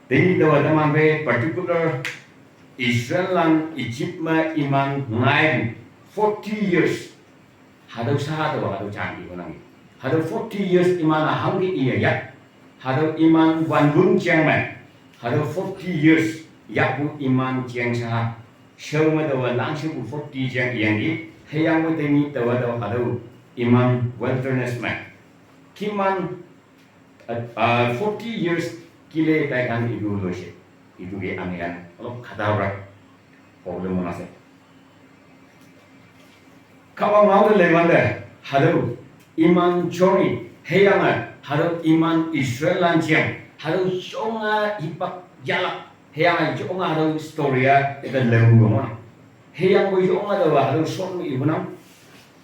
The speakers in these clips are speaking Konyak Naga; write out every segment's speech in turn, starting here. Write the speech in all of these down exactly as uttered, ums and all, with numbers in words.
Tenyih taowa teman phei particular Israel lan Egypt me iman ngaipu forty years. Hatüo shaha taowa hatüo jan ipu nang. Hatüo forty years iman-a hangke iye yah. Hatüo iman wanwün jeng me. Hatüo forty years yahpu iman jeng shaha. Shao me taowa langshepu forty jeng iyangki. Hüyangpoi tenyih taowa tüo hatüo iman wilderness me. Kiman, uh, uh, forty years kile taikan itu loishe. Itu ke angean. Olo khata rak. Problem mona se. Kahwang ngao te leiwante, hatüo iman journey, hüyange, hatüo iman Israel lan jeng, hatüo yonge hipak yahlak, hüyange yonge hatüo story-a, ite leu mo. Hüyangpoi yonge taowa hatüo short me ipu nang.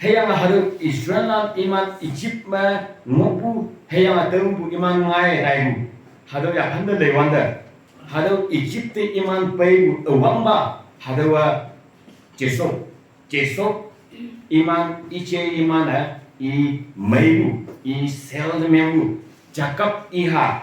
Hüyange hatüo Israel lan iman Egypt me ngohpu, hüyange tümpu iman ngai taipu. Hatüo yaphante leiwante. Hatüo Egypt te iman peipu üwangpa, hatüowa Joseph, Joseph, iman ije iman-e, i meipu, i sell ne mengpu, Jacob iha,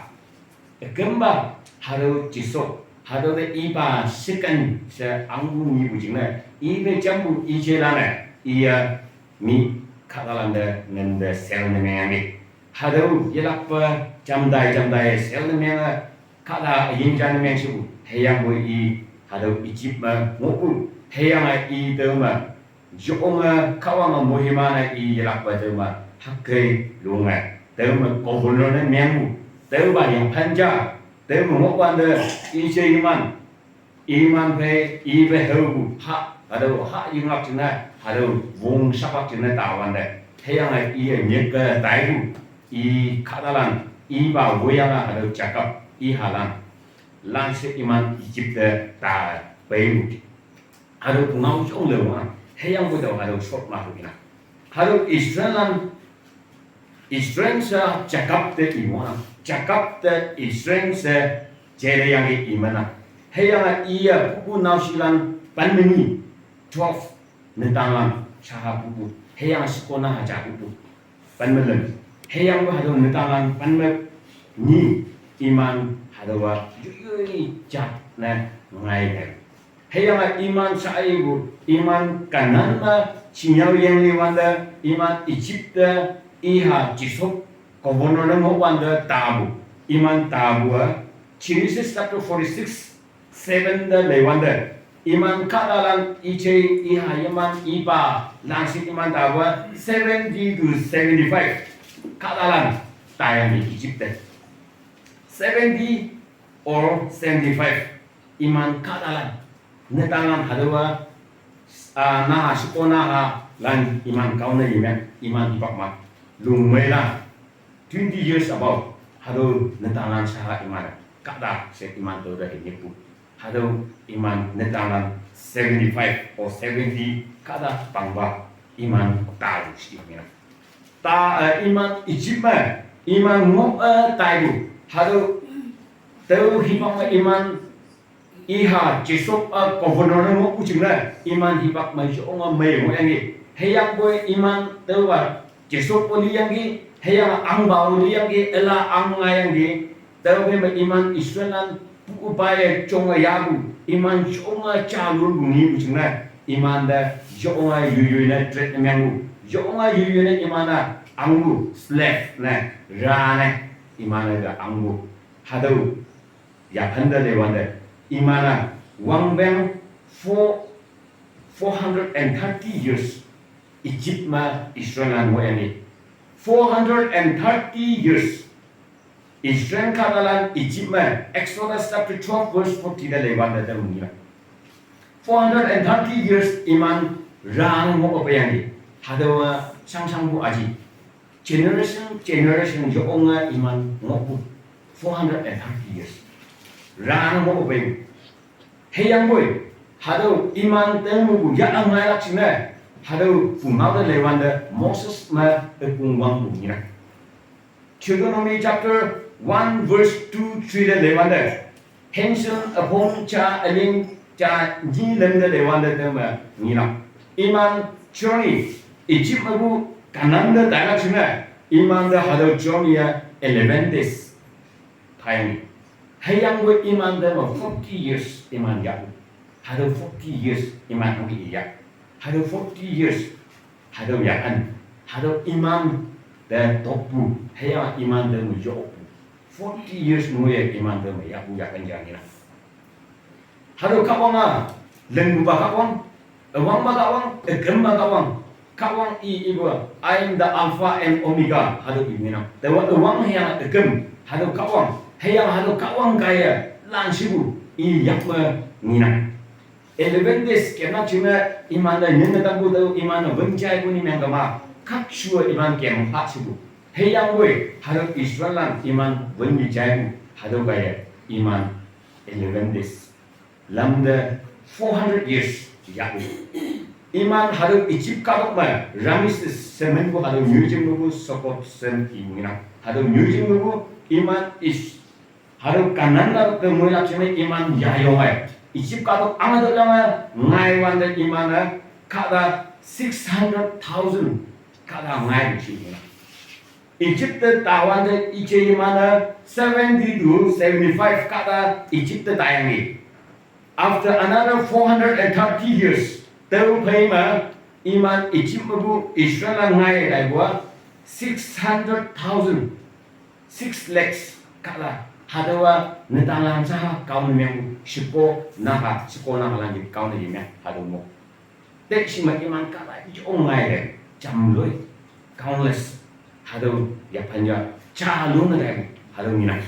ükümpa, hatüo Joseph, hatüo te ipa second she angpu nyipu jingne, ipe jampu ijelan-e, iye, mi, kahtalante nginte sell ne mengyangki. Hatüo yelakpe jamtai jamtai sell ne menge, kahta üyin jan ne mengshepu, hüyangpoi i, hatüo Egypt me ngohpu, hüyange i tüome, yonge Kahwange moiman-e i yelakpe tüome, hüke longe, tüome governor ne mengpu, tüopa yangphan ja, tüome ngohwante, ije iman, iman phei, ipe haopu, ha, hatüo ha yinglak jingne, hatüo wong shaklak jingne tawante. Hüyange iye nyike taipu, i kahtalan, ipa woyange hatüo Jacob, ihalan. Lanshe iman Egypt te ta peipu. Hatüo pungao yongle wa, hüyangpoi tao hatüo short ma hu ina. Hatüo Israel lan, Israel she Jacob te iwa, Jacob te Israel she jele yange imana. Hüyange iye pupu naoshilan pen me nyi, twelve, netanlan shaha pupu, hüyange shekonaha ja pupu. Pen me lüm. Hüyangpoi hatüo netanlan pen me nyi iman hatüowa yoi yoi ja ne ngai te. Hüyange iman shaipu, iman Kanan me shinyao yeng liwante, iman Egypt te, iha Joseph governor ne ngohwante tapu. Iman tapu-a, Genesis chapter forty-six, seven te leiwante. Iman kahtalan ije iha iman ipa lanshe iman tapu-a seventy to seventy-five. Kahtalan tayangki Egypt te. Seventy or seventy-five. Iman kahtalan. Netanlan hatüowa, ah, naha shekonaha lan iman kaone yime, iman hipak ma. Lungmeilan. Twenty years about. Hatüo netanlan shaha iman. Kahta she iman tüote he nyepu. Hatüo iman netanlan seventy-five or seventy kahta pangpa iman tapu shi mina. Ta, eh, iman Egypt me, iman ngoh, eh, taipu. Hatüo tüo hipak me iman iha Joseph-a governor ne ngohpu jingne, iman hipak me yonge mei ngohyangki. Hüyangpoi iman tüopa Joseph-o liyangki, hüyange ahngpa-o liyangki, üla ahng ngaiyangki. Tüophei me iman Israel lan pu üpaye jonge yahpu, iman jonge jalunpu ngipu jingne, imante yonge yoiyoi ne trade ne mengpu, yonge yoiyoi ne iman-a ahngpu slave ne, ra ne, iman-e te ahngpu. Hatüo yaphante leiwante, iman-a wangpeng four, four hundred and thirty years Egypt me Israel lan ngohyangki. Four hundred and thirty years Israel kahtalan Egypt me, Exodus chapter twelve verse forty te leiwante te mengya. Four hundred and thirty years iman ra ngoh peyangki. Hatüowa shangshangpu aji. Generation, generation yonge iman ngohpu. Four hundred and thirty years. Ra ngoh peyangki. Hüyangpoi, hatüo iman tengmepu ya ngailak jingne, hatüo pungao te leiwante Moses me ükong wangpu nginang. Deuteronomy chapter one verse two, three te leiwante, henshin üpong ja üling ja nyi lüm te leiwante teme nginang. Iman journey, Egypt mepu Kanan te tailak jingne, imante hatüo journey-a eleven days phayangki. Hüyangpoi iman te me forty years iman yahpu. Hatüo forty years iman hangki yah. Hatüo forty years hatüo yahan. Hatüo iman te tokpu. Hüyange iman te me yokpu. Forty years ngoiye iman te me yahpu yahan ja ngenang. Hatüo Kahwang-a, lingpupa Kahwang, üwangpa Kahwang, ükümpa Kahwang. Kahwang i ipu, I am the Alpha and Omega, hatüo i ngenang. Taowa üwang hüyange üküm, hatüo Kahwang, hüyange hatüo Kahwang kaiye, lanshipu, i yak me ngenang. Eleven days kemlak jingne, iman-e nyinge tampu tao iman-e wün jaipu ni mengkema, khakshuwe iman kem hashipu. Hüyangpoi, hatüo Israellan iman wün jaipu, hatüo kaiye, iman eleven days. Lamte four hundred years yahpu. Iman hatüo Egypt kahtok me, Rameses she minpu hatüo nyoijing mepu Succoth she i ngenang. Hatüo nyoijing mepu, iman is hatüo Kanan kahtok te ngoilak jingne iman yayonge. Egypt kahtok ange tüoyange, ngaiwante iman-e, kahta six hundred thousand, kahta ngaipu shi ngenang. Egypt te tawante ije iman-e seventy to seventy-five kahta Egypt te tayangki. After another four hundred and thirty years, tüophei me iman Egypt mepu Israel ngai taipu-a six hundred thousand, six lakhs kahta. Hatüowa netanlan sha kaone mengpu sheko naha, sheko nahalan je kaone yemeng hatüo mo. Te shi me iman kahta yong ngaite, jamloi, countless, hatüo yaphan ya, jalun ne taipu, hatüo ngenang.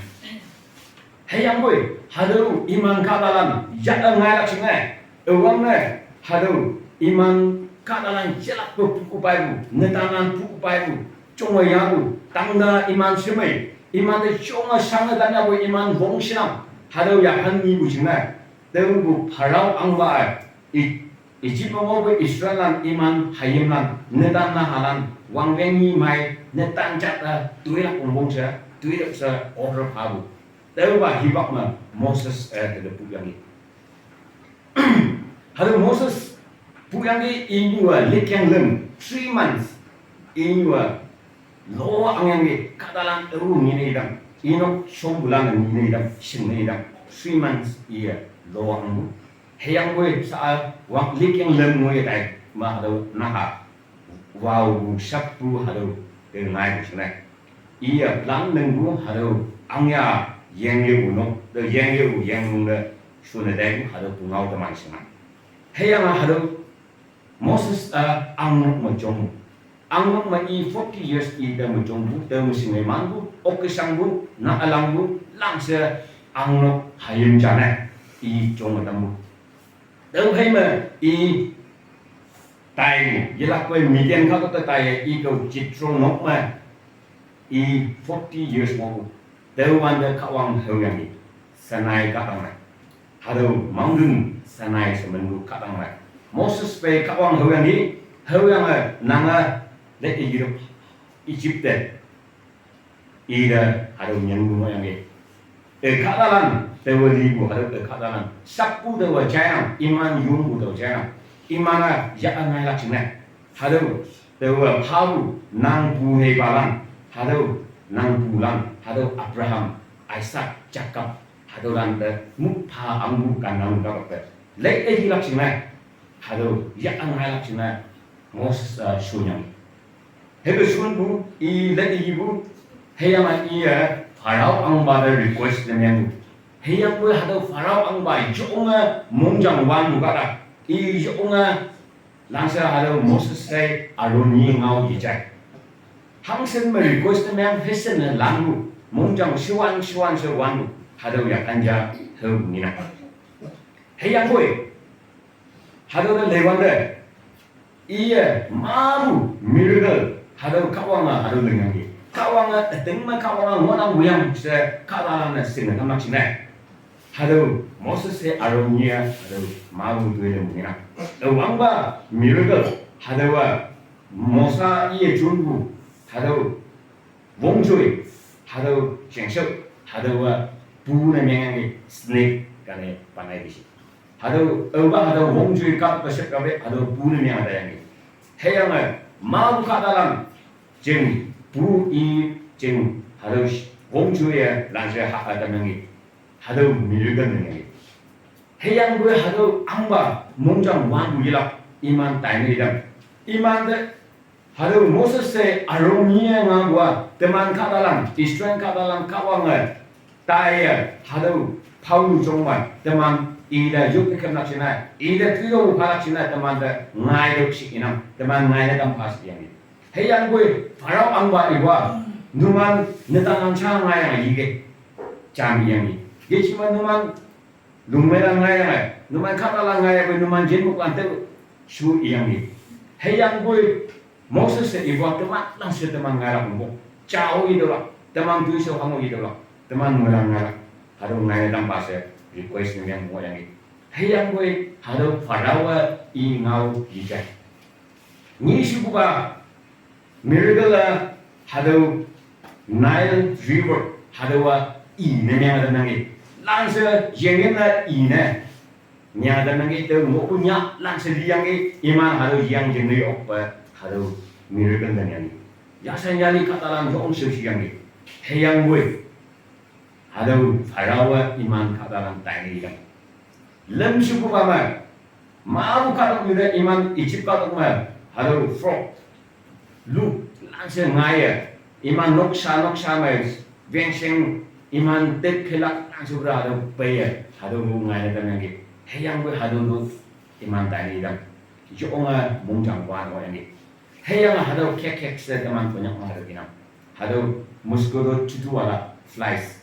Hüyangpoi, hatüo iman kahtalan, yah-e ngailak jingne, üwangne, hatüo iman kahtalan yelakpe pu paipu, netanlan pu paipu, jonge yapu, tangte iman shemei, imante jonge shange tanyapoi iman wongshinang, hatüo yaphan nyipu jingne, tüopu Pharaoh ahngpa-e, i Egypt me ngohpu Israellan iman hayimlan, netan nahalan, wangpeng nyi mei, netan jat-e, toilak wongpong she, toilak she order phapu. Tüopa hipak me Moses-e, tüote puyangki. Hatüo Moses puyangki inyu-a likyang lüm, three months, inyu-a lo angyangki, kahtalan üru ngine tam, inok shongpulan ngine tam, shingne tam, three months iye lo angpu. Hüyangpoi sha-a wang likyang lüm ngoiye tai, ma hatüo naha, waopu shappu hatüo, te ngaipu shingne. Iye plan lingpu hatüo, angya, yengyepu nok, te yengyepu yengnung te, shunne taipu hatüo pungao teman shingne. Hüyange hatüo, Moses-a, angnok me jong. Angnok me i forty years i te me jongpu, te me shinge manpu, okkeshangpu, na ülangpu, langshe angnok hayim jane, i jong me tampu. Tüophei me i taipu, yelakpe Midian kahtok te taiye i kao Jethro nok me, i forty years ngohpu. Tüowante Kahwang haoyangki, Sinai kahtang me. Hatüo mountain Sinai she minpu kahtang me. Moses phei Kahwang haoyangki, haoyange nange le Egypt, Egypt te ite hatüo nyinpu ngohyangki. E kahtalan, taowe lipu hatüo e kahtalan. Shappu taowe jainang, iman yongpu taowe jainang. Iman-a yah-e ngailak jingne. Hatüo, taowe phapu, nangpu heipalan. Hatüo, nangpulan. Hatüo Abraham, Isaac, Jacob. Hatüolan te, mük pha angpu kannang kahtok te. Lei-e yilak jingne. Hatüo, yah-e ngailak jingne. Moses-a shonyang. Hüke shonpu, i lei-e yipu, hüyange iye, Pharaoh ahngpa te request ne mengpu. Hüyangpoi hatüo Pharaoh ahngpa yonge mongjang wanpu kahta. I yonge langshe hatüo Moses hei Aaron nyi ngao yejai. Hangshin me request ne meng hüshin ne lanpu. Mongjang shewan, shewan, shewanpu. Hatüo yakanja, hao ngenang. Hüyangpoi. Hatüo te leiwante. Iye, mapu miracle, hatüo Kahwange, hatüo lingyangki. Kahwange, üting me Kahwange, ngohnang wuyang she, kahtalan-e shinge tamlak jingne. Hatüo Moses hei Aaron nyi-a, hatüo mapu toilempu ngenang. Üwangpa miracle, hatüowa, Mosa iye jonpu, hatüo, wongjoi, hatüo jengshao, hatüowa, pu ne mengyangki snake kane panai tishi. Hatüo, aopa hatüo wongjoi kah pe shep kape, hatüo pu ne meng taiyangki. Hüyange, mapu kahtalan, jing, pu i, jing, hatüo, wongjoi-e, lanshe ha-a tamyangki. Hatüo miracle ne ngengi. Hüyangpoi hatüo ahngpa mongjang wanpu yelak iman taine itam. Iman te hatüo Moses te Aaron-e ngapu-a teman kahtalan, Israel kahtalan Kahwange taiye hatüo phao jongme teman ite yop kemlak jingne, ite tuito phalak jingne teman te ngaitüoh she inang, teman ngaine tam pha she yangki. Hüyangpoi Pharaoh ahngpa ipu-a, numan netangan sha ngaiyange ike, jam yangki. Yejema numan lungmeilan ngaiyange, numan kahtalan ngaiyange, numan yinmoklan tüo shu iyangki. Hüyangpoi Moses-e ipu-a teman langshe teman ngailak mongpo. Jao itüolak, teman toishao hango itüolak, teman moilan ngailak. Hatüo ngaine tam pha she request ne meng ngohyangki. Hüyangpoi hatüo Pharaoh-e i ngao yejai. Nyi shepupa miracle-a hatüo Nile River hatüowa i ne menge tamnangki. Langshe yengyin-a i ne menge tamnangki, tao ngohpu nyah langshe liyangki, iman hatüo yang jingne okpe hatüo miracle ne yangki. Yashan yali kahtalan yong shaoshi yangki. Hüyangpoi hatüo Pharaoh-e iman kahtalan taine itam. Lüm shepupa me, mapu kahtok nyu te iman Egypt kahtok me, hatüo frog, luk, langshe ngaiye, iman noksa noksa me, wengsheng, iman tet khelak langshe pura hatüo peiye, hatüo lu ngaine tamyangki. Hüyangpoi hatüo lu iman taine itam. Yonge mongjang wan ngohyangki. Hüyange hatüo kek kek she teman Konyak me hatüo inang. Hatüo mosquito chutu wala flies.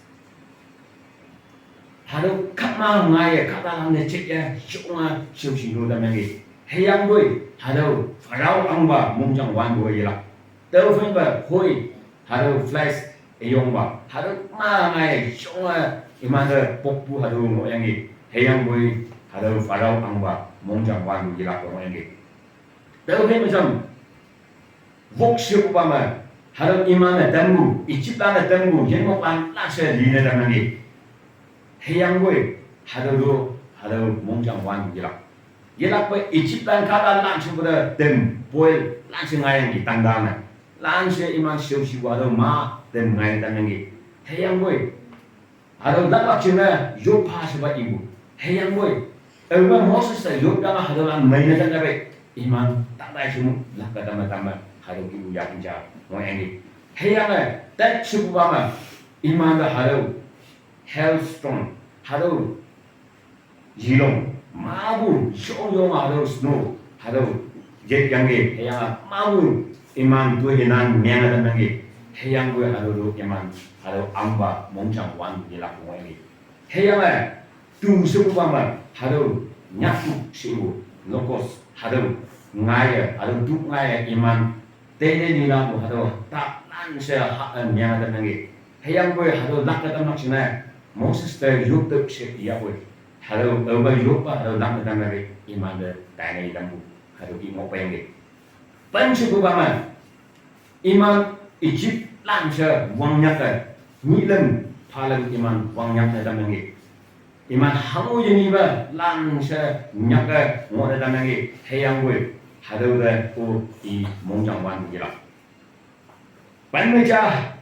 Hatüo kama ngaiye kahtalan ne chekye yonge shaoshi lu tamyangki. Hüyangpoi hatüo Pharaoh ahngpa mongjang wanpu yelak. Tüophei me hoi hatüo flies üyongpa hatüo ma ngaiye yonge imante pokpu hatüo ngohyangki. Hüyangpoi hatüo Pharaoh ahngpa mongjang wanpu yelak ngohyangki. Tüophei me jam, wok shepupa me, hatüo iman-e tampu, Egyptlan-e tampu yinmoklan langshe line tamnangki. Hüyangpoi hatüo lu, hatüo mongjang wan yelak. Yelakpe Egyptlan kahta langshepu te tem boil langshe ngaiyangki tangta me. Langshe iman shaoshipu hatüo ma tem ngai tamyangki. Hüyangpoi hatüo laklak jingne yop pha shepa ipu. Hüyangpoi aope Moses-e yopyange hatüolan meine tamyapei, iman tangtai shemu lak-e tamme tamme hatüo ipu yakin ja ngohyangki. Hüyange tet shepupa me, imante hatüo hailstone, hatüo yilong, mapu yong yong hatüo snow hatüo yetyangki. Hüyange mapu iman toi hinan menge tamyangki. Hüyangpoi hatüo lu iman hatüo ahngpa mongjang wan yelak ngohyangki. Hüyange tu shepupa me, hatüo nyakpu shepu, locust, hatüo ngaiye, hatüo tu ngaiye iman teine nilapu hatüo ta langshe ha-e menge tamyangki. Hüyangpoi hatüo lak-e tamlak jingne Moses te yoptüoh she iyapoi, hatüo aope yoppa hatüo lak-e tamyapei, imante taine itampu hatüo i ngohpeyangki. Pen shepupa me, iman Egyptlan she wangnyak-e, nyihlüm phalüm iman wangnyak ne tamyangki. Iman hango yenipa langshe nyak-e ngohne tamyangki. Hüyangpoi hatüo te-o i mongjang wan yelak. Pen me ja,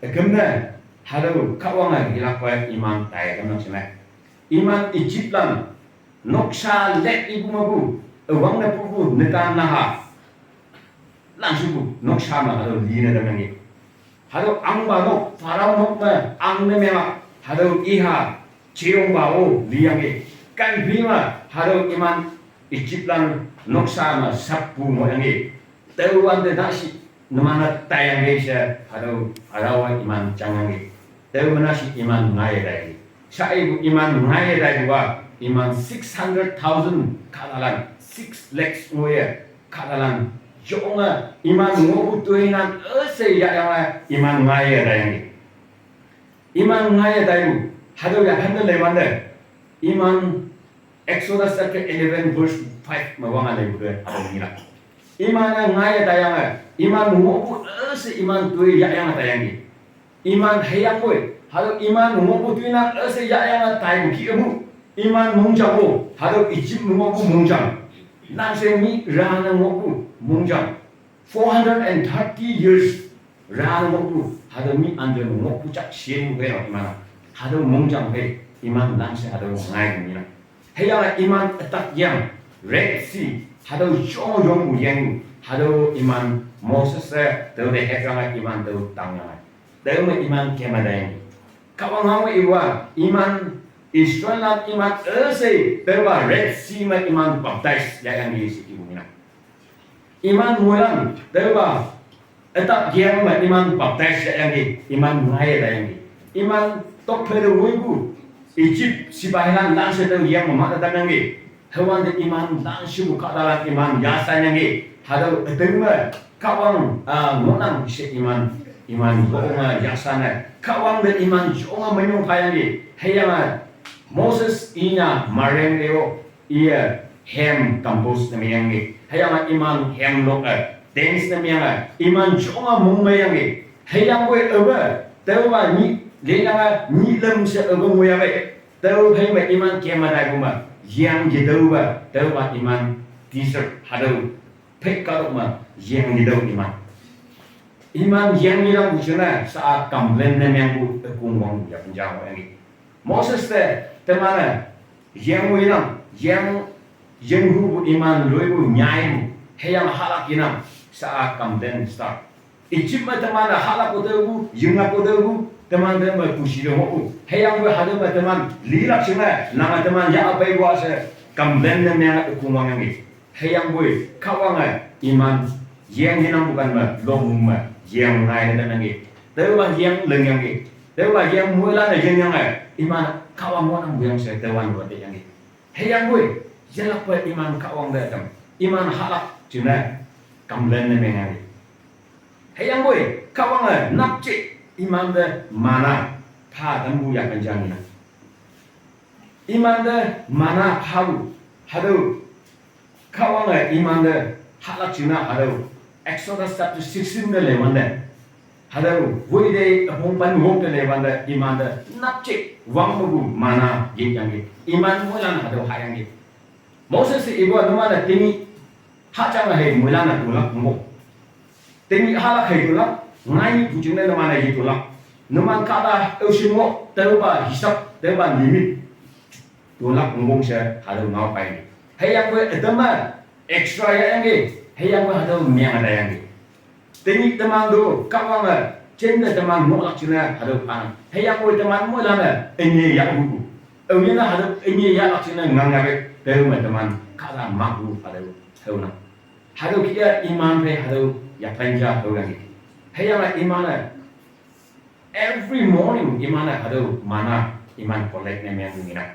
üküm ne, hatüo Kahwange yelakpe iman tai tamnang shingne. Iman Egyptlan noksa lek ipu mepu, üwangne pupu netan naha langshepu noksa me hatüo line tamyangki. Hatüo ahngpa nok, Pharaoh nok me angne menglak, hatüo iha jeyongpa-o liyangki. Kanphi me hatüo iman Egyptlan noksa me sappu ngohyangki. Taowante nashi numan-a taiyangki she hatüo Pharaoh-a iman jangyangki. Tao me nashi iman ngaiye taiyangki. Sha ipu iman ngaiye taipu-a, iman six hundred thousand kahtalan, six lakhs ngoiye kahtalan yonge, iman ngohpu toinan üshei yahyange iman ngaiye taiyangki. Iman ngaiye taipu, hatüo yaphante leiwante, iman Exodus chapter eleven verse five me wange leipu te hatüo ngelak. Iman-e ngaiye taiyange, iman ngohpu üshei iman toi yahyange taiyangki. Iman hüyangpoi, hatüo iman ngohpu toinan üshei yahyange taipu kih ümu, iman mongjang-o, hatüo Egypt me ngohpu mongjang, langshe mi rane ngohpu mongjang, four hundred and thirty years rane ngohpu, hatüo mi ante me ngohpu jak shenpu kei no iman-a. Hatüo mongjang phei iman lanshe hatüo ngai ngenang. Hüyange iman ütak yang, Red Sea, hatüo yong yongpu yeng, hatüo iman Moses-e tüote hepyange iman tüo tangyange, tüome iman kema tayang. Kahwang hango iwa, iman Israellan iman üshei tüopa Red Sea me iman baptize yahyangki she ipu ngenang. Iman moilan tüopa ütak yang me iman baptize yahyangki, iman ngaiye tayangki. Iman tokphei te woipu Egypt sipahilan lanshe tüo yang me mata tamyangki. Hüwante iman lanshepu kahtalan iman yashanyangki. Hatüo üting me Kahwang, ah, ngohnang she iman, iman yonge yashanne. Kahwang te iman yonge menyong phayangki. Hüyange Moses inya mareng leo, iye hem compose ne meangki. Hüyange iman hem lok-e dance ne meange, iman yonge mongmeiyangki. Hüyangpoi aope, tüopa nyih, lenange nyih lüm she aope ngoiyapei. Tüophei me iman kema taipu me, yang yetüopa, tüopa iman desert hatüo phei kahtok me, yang yetüo iman. Iman yang yenangpu jingne, sha-a complain ne meangpu ükongwang yapen ja ngohyangki. Moses te, teman-e, yang yenang, yang, yenghupu iman loipu nyaipu, hüyange hahlak yenang, sha-a complain start. Egypt me teman-e hahlak-o taopu, yinglak-o taopu, teman te me kushi te ngohpu. Hüyangpoi hatüo me teman lilak jingne, nange teman yah peipu-a she, complain ne meange ükongwang yangki. Hüyangpoi Kahwange iman yang yenangpu kan me, longmong me, yang ngai ne tamyangki. Tüopa yang lingyangki. Tüopa yang moilan-e yengyange, iman Kahwang ngohnangpu yang she tüowan-o teyangki. Hüyangpoi, yelakpe iman Kahwang te tam, iman hahlak jingne complain ne meange. Hüyangpoi, Kahwange napje imante manna pha tampu yapen ja ngenang. Imante manna phapu, hatüo, Kahwange imante hahlak jingne hatüo, Exodus chapter sixteen te leiwante. Hatüo, woite üpong pen wok te leiwante, imante napje wangpupu manna yeyangki. Iman moilan hatüo hahyangki. Moses ipu-a numan-e tenyih hahjange hei moilan-e tolak ngoh. Tenyih hahlak hei tolak, ngaipu jingne numan-e ye tolak. Numan kahta aoshing ngoh, tüopa hisab, tüopa limit. Tolak ngoh she hatüo ngao pei. Hüyangpoi ütam-a extra yahyangki, hüyangpoi hatüo meange tayangki. Tenyih teman to Kahwange, jinte teman ngohlak jingne hatüo phanang. Hüyangpoi teman moilan-e, ünye yahhupu. Aoyinne hatüo ünye yahlak jingne ngang yahpe, tüome teman kahta mahpu hatüo, haonang. Hatüo kih-a iman phei hatüo yaphan ja haoyangki. Hüyange iman-e, every morning iman-e hatüo manna, iman collect ne meangpu ngenang.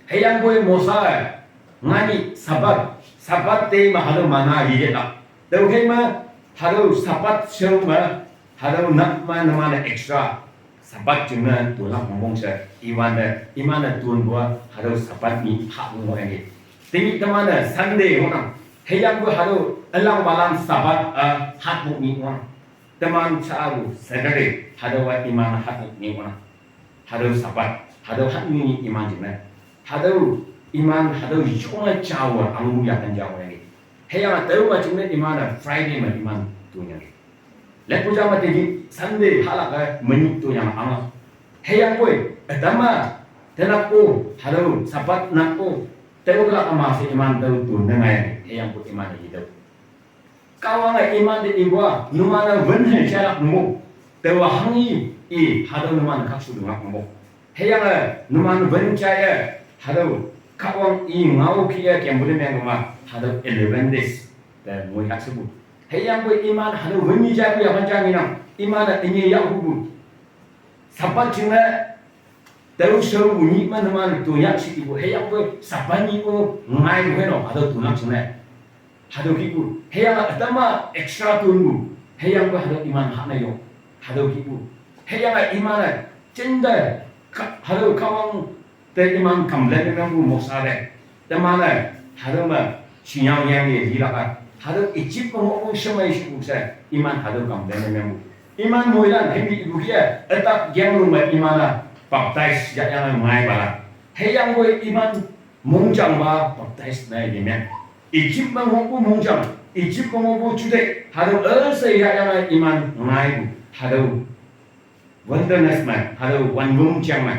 Hüyangpoi Mosa-e, nganyih Sabbath, Sabbath day me hatüo manna yeyelak. Tüokhei me, hatüo Sabbath shao me, hatüo nap me numan-e extra Sabbath jingne tolak wongpong she, iwante, iman-e tonpu-a, hatüo Sabbath nyih hahpu ngohyangki. Tenyih teman-e Sunday ngohnang. Hüyangpoi hatüo ülangpalan Sabbath, ah, hatpu nyih ngohnang. Teman sha-apu Saturday, hatüowa iman hatpu nyih ngohnang. Hatüo Sabbath, hatüo hatpu nyih iman jingne. Hatüo iman, hatüo yonge jaowe angpu yapen ja ngohyangki. Hüyange tüopa jingne iman-e Friday me iman tonyangki. Leppu ja me tenyih Sunday hahlak-e menyih tonyange ange. Hüyangpoi, ütam-a, tenap-o, hatüo Sabbath nap-o, tüolak üma she iman tüo tonne ngaiye, hüyangpoi iman-e yetüo. Kahwange imante ipu-a, numan-e wün hei jalak mo. Taowa hanghi i, hatüo numan khakshu linglak mo. Hüyange numan wün jaiye, hatüo Kahwang i ngao kih-e kempu te mengma, hatüo eleven days te ngoi hakshepu. Hüyangpoi iman hatüo wün nyi jaipu yapan ja ngenang, iman-e ünye yahhupu. Sabbath jingne, tao shaopu nyih me numan to yah shipu, hüyangpoi Sabbath nyih-o ngaipu hei no, hatüo tonlak jingne. Hatüo kihpu, hüyange ütam-a extra tonpu, hüyangpoi hatüo iman hane yo, hatüo kihpu. Hüyange iman-e, jinte, ka-, hatüo Kahwang te iman complain ne mengpu Mosa te. Teman-e, hatüo me, shinyao yangye lilak-a. Hatüo Egypt me ngohpu shemei shepu she, iman hatüo complain ne mengpu. Iman moilan, hemi ipu kih-e, ütak yanglong me iman-a, baptize yahyange ngaipalan. Hüyangpoi iman mongjangpa baptize ne yemeng. Egypt me ngohpu mongjang, Egypt me ngohpu juteih, hatüo üshei yahyange iman ngaipu, hatüo wilderness me, hatüo wanwüm jang me,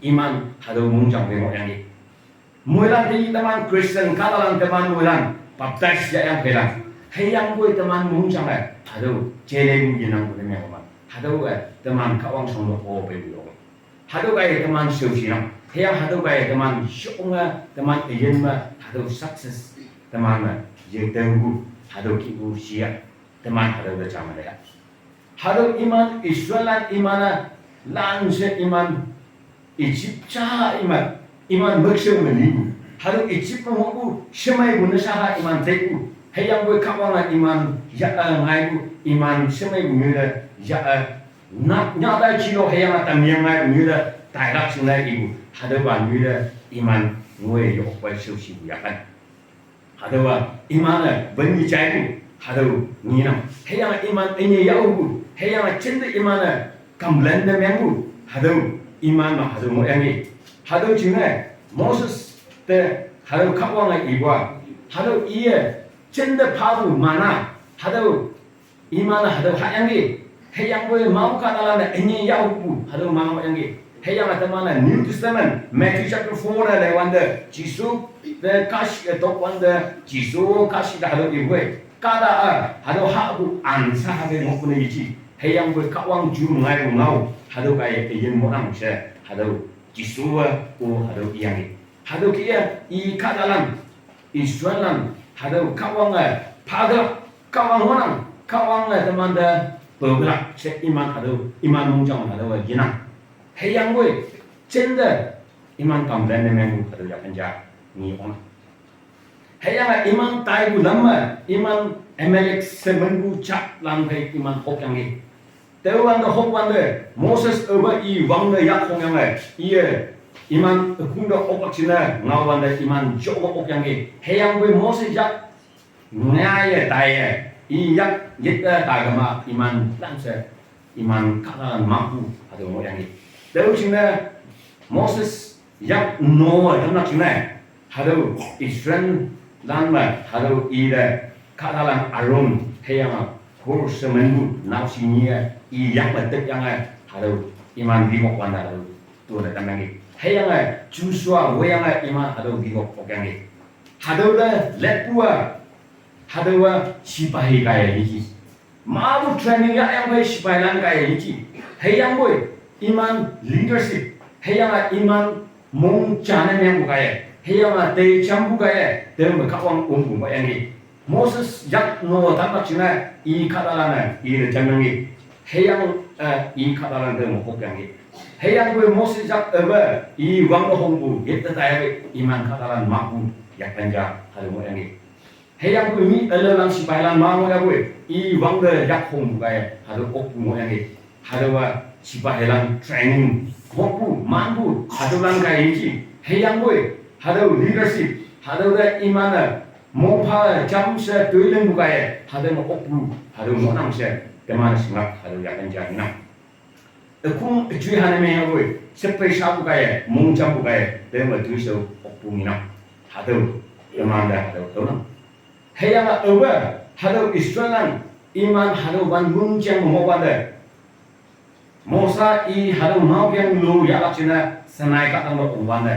iman hatüo mongjang pe ngohyangki. Moilan te teman Christian kahtalan teman moilan baptize yahyang peilan. Hüyangpoi teman mongjang-e hatüo jelepu yenangpu ne mengma. Hatüo-e teman Kahwang shongte-o peipu yo. Hatüo kaiye teman shaoshinang. Hüyange hatüo kaiye teman yonge teman üyin me hatüo success teman me yetaopu hatüo kihpu shi-a. Teman hatüo te jame leiya. Hatüo iman Israellan iman-e lanshe iman Egypt ja iman, iman mükshao me lipu. Hatüo Egypt me ngohpu shemeipu ne shaha iman teipu. Hüyangpoi Kahwange iman ya-e ngaipu, iman shemeipu nyoi te ya-e na, nyata jilo hüyange tamyeng ngaipu nyoi te tailak shingne ipu. Hatüopa nyoi te iman ngoi yokpoi shaoshipu yakan. Hatüowa iman-e wenyi jaipu, hatüo ngenang. Hüyange iman ünye yaopu, hüyange jinte iman-e complain ne mengpu, hatüo iman me hatüo ngohyangki. Hatüo jingne Moses te hatüo Kahwange ipu-a, hatüo iye jinte phapu mana, hatüo iman-e hatüo hahyangki. Hüyangpoi mao kahtalan-e ünye yaopu hatüo mao yangki. Hüyange teman-e New Testament, Matthew chapter four te leiwante, Jesu te kahshi-e tokwante, Jesu kahshi te hatüo ipoi. Kahta-a hatüo hahpu ansa hake ngohpu ne yeji. Hüyangpoi Kahwang ju ngaipu ngao, hatüo kaiye üyin ngohnang she, hatüo Jesu-a-o hatüo iyangki. Hatüo kih-e i kahtalan, Israellan, hatüo Kahwange phaklak, Kahwang ngohnang, Kahwange temante peklak she iman hatüo, iman mongjang hatüowa yenang. Hüyangpoi jinte iman complain ne mengpu hatüo yakan ja nge ongnang. Hüyange iman taipu lam me, iman Amalek she minpu jatlan phei iman hokyangki. Tüowante hokwante Moses aope i wangte yak hongyange, iye iman ükongte oklak jingne ngaowante iman jok okyangki. Hüyangpoi Moses yak ngaiye taiye, i yak yite taikema iman lanshe, iman kahtalan mahpu hatüo ngohyangki. Tüo jingne Moses yak nowe tamlak jingne, hatüo Israellan me hatüo ite kahtalan Aaron hüyange Hur she minpu naoshe nyi-e i yak me tepyange, hatüo iman wihok wante hatüo tone tamyangki. Hüyange Joshua woiyange iman hatüo wihok okyangki. Hatüo te leppu-a, hatüowa sipahi kaiye yeji. Mapu training yahyang phei sipailan kaiye yeji. Hüyangpoi iman leadership, hüyange iman mong jane mengpu kaiye, hüyange tei jampu kaiye, teme Kahwang ongpu ngohyangki. Moses yak no tamlak jingne i kahtalan-e ite jamyangki. Hüyange i kahtalan teme hokyangki. Hüyangpoi Moses yak aope i wangte hongpu yite taipe iman kahtalan mahpu yakan ja hatüo ngohyangki. Hüyangpoi mi ülaolan sipailan ma ngohyapoi i wangte yak hongpu kaiye hatüo okpu ngohyangki. Hatüowa sipahilan training hokpu manpu hatüolan kaiye yeji. Hüyangpoi hatüo leadership, hatüo te iman-e mongpha jamshe toilingpu kaiye hatüo me okpu hatüo ngohnang she teman shinglak hatüo yakan ja ngenang. Ükong üjoi hane mengapoi, shepei shapu kaiye, mongjangpu kaiye, teme toishao okpu ngenang. Hatüo temante hatüo tüonang. Hüyange aope hatüo Israellan iman hatüo wanwüm jang me ngohwante, Mosa i hatüo ngaopeng lo yahlak jingne Sinai kahtang me ongwante,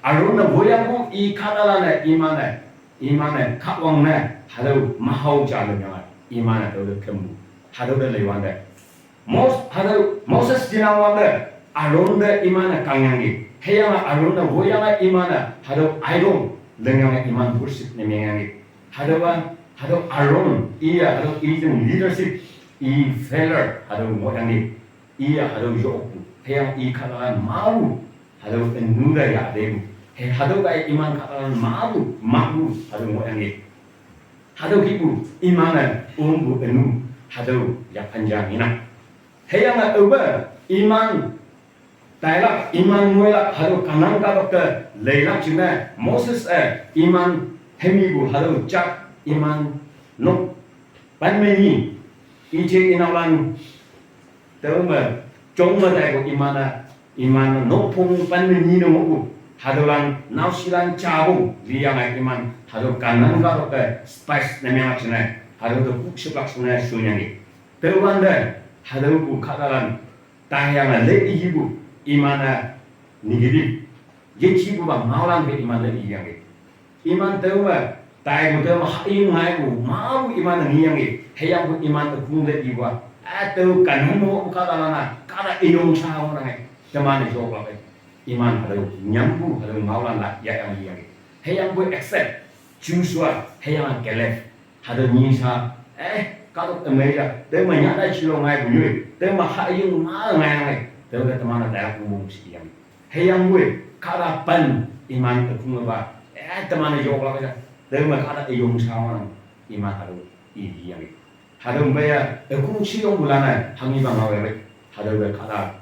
Aaron-e woiyangpu i kahtalan-e iman-e, iman-e Kahwang ne hatüo mahao ja lemyange iman-e tüote kempu, hatüo te leiwante, Mos-, hatüo Moses jinang wante Aaron te iman-e kangyangki. Hüyange Aaron-e woiyange iman-e hatüo idol lingyange iman worship ne mengyangki. Hatüowa, hatüo Aaron iye hatüo i jing leadership i failure hatüo ngohyangki. Iye hatüo yokpu, hüyange i kahtalan mapu, hatüo ünu te yah teipu. He, hatüo kaiye iman kahtalan mapu, mahpu hatüo ngohyangki. Hatüo kihpu iman-e ongpu ünu, hatüo yaphan ja ngenang. Hüyange aope iman tailak, iman ngoilak hatüo Kanan kahtok te leilak jingne Moses-e iman hemipu hatüo jat iman nok pen me nyi, ije inaolan tüome jong me taipu iman-e, iman nokphong pen me nyi ne ngohpu, hatüolan naoshilan japu liyange iman hatüo Kanan kahtok te spies ne menglak jingne, hatüo te kuk shiplak jingne shonyangki. Tüowante Hatüopu kahtalan, tayange le iyipu, iman-e negative. Yejipu ba ngaolan pe iman le iyangki. Iman tüome, taipu tüome hahying ngaipu, mapu iman-e ngeyangki. Hüyangpu iman ükhung te ipu-a, a tao kanham mo kahtalan-a, kahta üyong sha ngohnange, teman-e yoklak-e. Iman hatüo nyampu, hatüo ngaolan la yayang iyangki. Hüyangpu except Joshua, hüyange Caleb. Hatüo nyi sha, eh, kahtok ümei ja, tüome nyata shilo ngaipu nyoi, tüome hahying ma ngaiyange, tüote teman-e tailak mong shi iyang. Hüyangpoi, kahta pen iman ükhung-e pa, eh, teman-e yoklak ja, tüome kahta üyong sha ngohnang, iman hatüo i iyang. Hatüo peiya, ükhung shiyongpulan-e, hanghipa ngao-e, hatüote kahta,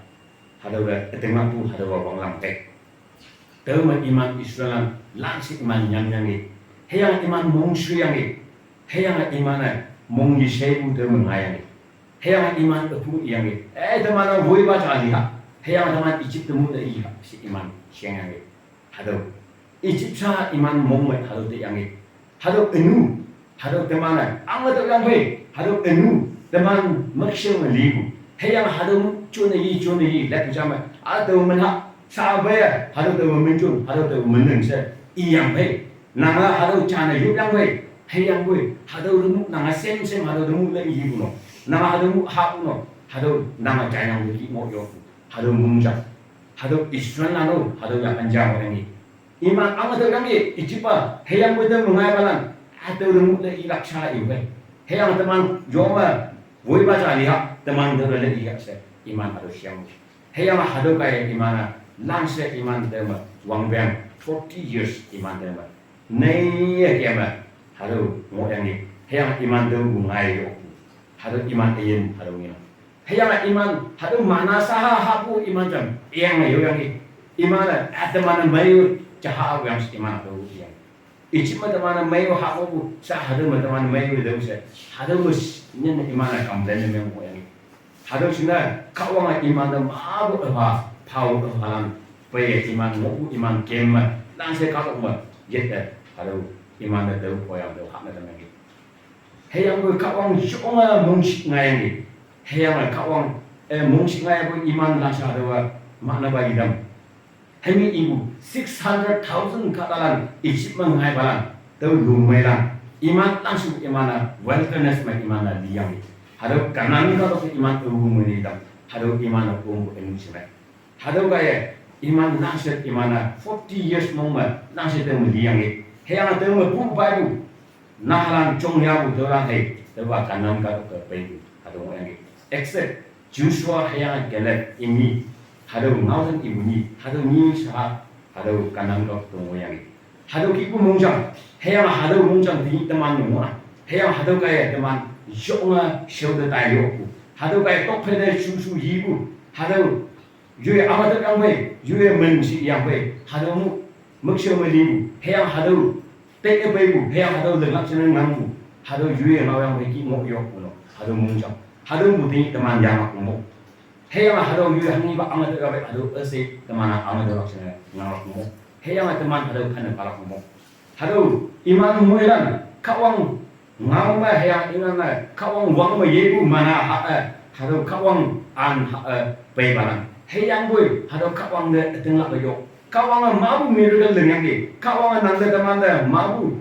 hatüote ütinglakpu, hatüowa wanglam te. Tüome iman Israellan lanshe iman nyamyangki. Hüyange iman mong shuyangki. Hüyange iman-e mong yesheipu tüome ngaiyangki. Hüyange iman üpu iyangki. Eh, teman-a woipa ja liha. Hüyange teman Egypt te mu te iha, she iman shengyangki. Hatüo Egypt sha iman mong me hatüo teyangki. Hatüo ünu, hatüo teman-e ange tüoyang phei, hatüo ünu, teman mükshao me lipu. Hüyange hatüo jonne yi, jonne yi, leppu ja me, hatüo menha, sha peiye, hatüo tao menjon, hatüo tao menen she iyang phei. Nange hatüo jane yopyang phei, hüyangpoi, hatüo temu, nange same same hatüo temu le ipu no. Nange hatüo mu hapu no, hatüo nange janyang ki mo yopu. Hatüo mongjang. Hatüo Israellan-o, hatüo ya anja ngohyangki. Iman ange tüoyangki, Egypt-a, hüyangpoi tao mengaipalan, hatüo temu te ilak sha ipe. Hüyange teman yonge, woipa ja liha, teman tao le iya she, iman hatüo shang. Hüyange hatüo kaiye iman-a, lanshe iman tüome, wangpeng, forty years iman tüome. Neiye keme, hatüo ngohyangki, hüyange iman tüopu ngai yopu. Hatüo iman üyin, hatüo ngenang. Hüyange iman, hatüo manna sha ha hapu iman jam, hüyange yoyangki. Iman-e, eh, teman-e mei-o, ja ha yang iman hatüo yang. Egypt me teman-e mei-o hapu, sha hatüo me teman-e mei-o tüo she. Hatüo me sh-, nyin iman-e complain ne meng ngohyangki. Hatüo jingne, Kahwange iman te mapu üpa, pao üpalan, peiye iman ngohpu iman kem me, lanshe kahtok me, yete, hatüo iman te tao poyang tüo hane tamyangki. Hüyangpoi Kahwang yonge mongshih ngaiyangki. Hüyange Kahwang, eh, mongshih ngaiyapoi iman lanshe hatüowa, mahne pa itam. Hümi ipu six hundred thousand kahtalan Egypt me ngaipalan, tüo lungmeilan. Iman langshe iman-e wilderness me iman-e liyangki. Hatüo Kanan kahtok iman üwü mene tam. Hatüo iman-e ongpu ünu shime. Hatüo kaiye, iman langshe iman-e forty years mong me langshe tüome liyangki. Hüyange tüome pu paipu. Nahalan jong yapu tüolan hei, tüopa Kanan kahtok te peipu. Hatüo ngohyangki. Except Joshua hüyange Caleb imi, hatüo ngaoten ipu nyi, hatüo nyi sha, hatüo Kanan kahtok te ngohyangki. Hatüo kihpu mongjang, hüyange hatüo mongjang tenyih teman-e ngoh-a. Hüyange hatüo kaiye teman yonge shaote tai yokpu. Hatüo kaiye tokphei te shushu yipu. Hatüo yoi amatep yang phei, yoi men shi yang phei, hatüo mu, mükshao me lipu, hüyange hatüo, tei-e peipu, hüyange hatüo linglak jingne ngangpu, hatüo yoi ngaoyang phei ki ngoh yokpu no, hatüo mongjang, hatüopu tenyih teman yanglak mo. Hüyange hatüo yoi hanghipa ange tüoyang phei, hatüo üshei teman-a ange tüolak jingne nganglak mo. Hüyange teman hatüo phane phalak mo. Hatüo iman moilan, Kahwang ngao me hüyange iman-e, Kahwang wang me yepu mana ha-e, hatüo Kahwang an ha-e, peipalan. Hüyangpoi, hatüo Kahwang te ütinglak yo. Kahwange mapu miracle lingyangki. Kahwange nangte temante mapu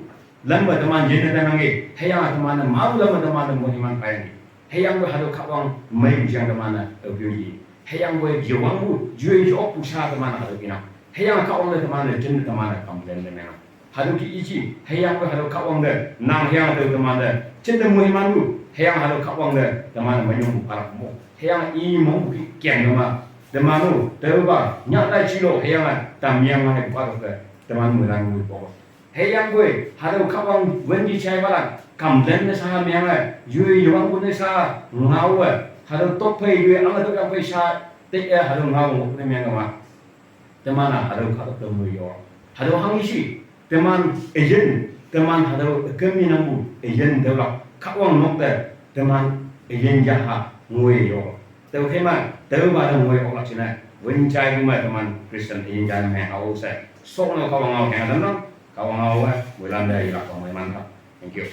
lam me teman yinne tamyangki. Hüyange teman-e mapu lam me temante mo iman phayangki. Hüyangpoi hatüo Kahwang meipu jang teman-e, aope-o yi. Hüyangpoi yewangpu, yoi yokpu sha teman-e hatüo inang. Hüyange Kahwang te teman-e, jinte teman-e complain ne menang. Hatüo ki iji, hüyangpoi hatüo Kahwang te, nang hüyange tao temante, jinte moimanpu, hüyange hatüo Kahwang te, teman-e menyongpu phalak mo. Hüyange i mongpu ki keng kema, teman-o, tüopa, nyah tai jilo, hüyange, tamyange hei phalak te, teman moilan wi pok. Hüyangpoi, hatüo Kahwang wünji jaipalan, complain ne sha menge, yoi yewangpu ne sha, ngaowe, hatüo tokphei yoi ange tüoyang phei sha, te-e hatüo ngao ngohpu ne menge ma. Teman-a hatüo kahtok te mo yo. Hatüo hanghe shi, teman üyin, teman hatüo üküm yenangpu üyin tüolak, Kahwang nok te, teman üyin yaha ngoi yo. Tüokhei ma, tüopa te ngoi oklak jingne, wün jaipu me teman Christian üyin ja ne meng hao she. Sok ne Kahwang ngao heng tamnang, Kahwang ngao-e, moilan te yelakpa moiman pha. Thank you.